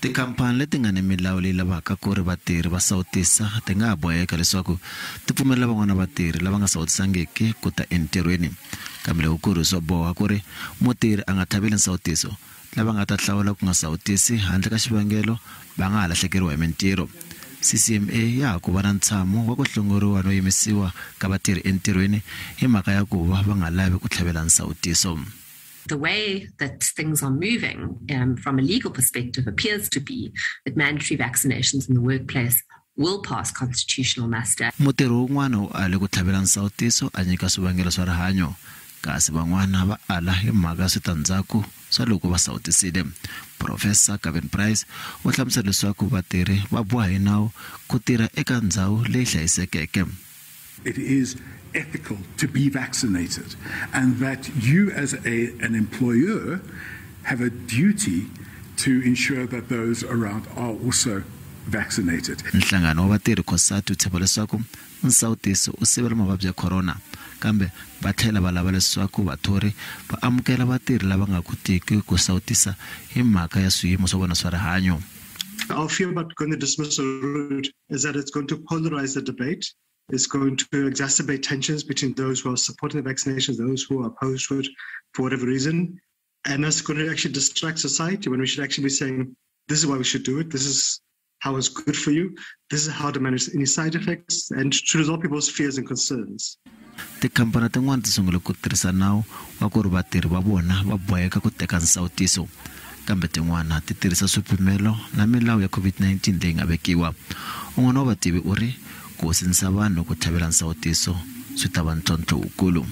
Tikhampani leti nga ni milawu leyi lavaka ku ri vatirhi va sawutisa ti nga ha boheka leswaku ti pfumelela van'wana vatirhi lava nga sawutisangiki ku ta entirhweni. Kambe loko ku ri swo boha ku ri mutirhi a nga tlhaveli nsawutiso, lava nga ta hlawula ku nga sawutisi handle ka xivangelo va nga ha lahlekeriwa hi mintirho. CCMA ya ha ku va na ntshamo wa ku hlongoriwa no yimisiwa ka vatirhi entirhweni hi mhaka ya ku va va nga lavi ku tlhavela nsawutiso. The way that things are moving from a legal perspective appears to be that mandatory vaccinations in the workplace will pass constitutional muster. Mutirhi wun'wana u ale ku tlhavela nsawutiso a nyika swivangelo swa rihanyo, kasi van'wana va ala hi mhaka ya switandzhaku swa loko va sawutisile. Profesa Gavin Price u hlamusela leswaku vatirhi va boha hi nawu ku tirha eka ndzhawu leyi hlayisekeke. It is ethical to be vaccinated and that you as an employer have a duty to ensure that those around are also vaccinated. Nhlangano wa vatirhi COSATU wu tshemba leswaku nsawutiso wu sivela mavabyi ya corona, kambe va tlhela va lava leswaku vathori va amukela vatirhi lava nga kotiki ku sawutisa hi mhaka ya swiyimo swa vona swa rihanyo. Our fear about going the dismissal route is that it's going to polarize the debate. It's going to exacerbate tensions between those who are supporting the vaccinations, those who are opposed to it for whatever reason. And that's going to actually distract society when we should actually be saying, this is why we should do it. This is how it's good for you. This is how to manage any side effects and to resolve people's fears and concerns. Tikhampani tin'wana ti sungule ku tirhisa nawu wa ku ri vatirhi va vona va boheka ku teka nsawutiso, kambe tin'wana ti tirhisa swipimelo na milawu ya COVID-19 leyi nga vekiwa. Un'wana wa vativi u ri ku sindzisa vanhu ku tlhavela nsawutiso swi ta va ntlhontlho wukulu.